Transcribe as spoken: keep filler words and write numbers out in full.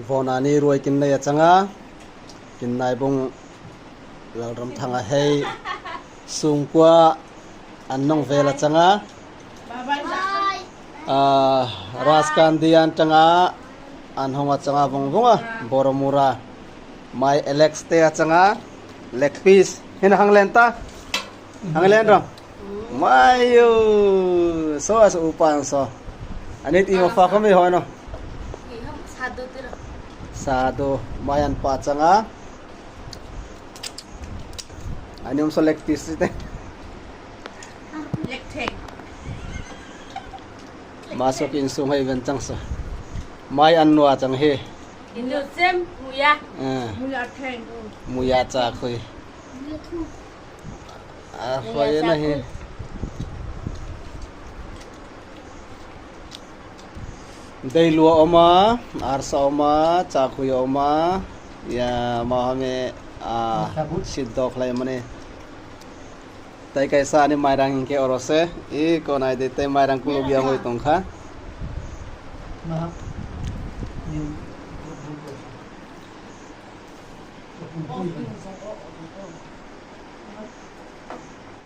Bonani ruai kinnai achanga, kinnai bung lalram thanga hei sungkua annong vela changa. Ah, Raskandi an changa, anhong achanga bung bunga, Boromura. Mai Alex te achanga, leg piece. Hina hanglen ta? Hanglen rong? Mayo, so as upan so. Ani ti mo fa kami hono. Sado tira. Sado, mayan pa achanga. Ani um so leg piece te. Leg theng. Masuk insung hai ben chang so. Mai an nua chang he. Indo sem muya. Eh. Muya theng. Muya cha khui. Ah, muya khoye cha nahi. Khui. Dei lua oma, arsa oma, chakhui oma, ya mahame, ah, siddo khlai mani. Tai kaisa ani mairang hinkhe oro se, i konai de tai mairang kuluk ya hoi tongkha.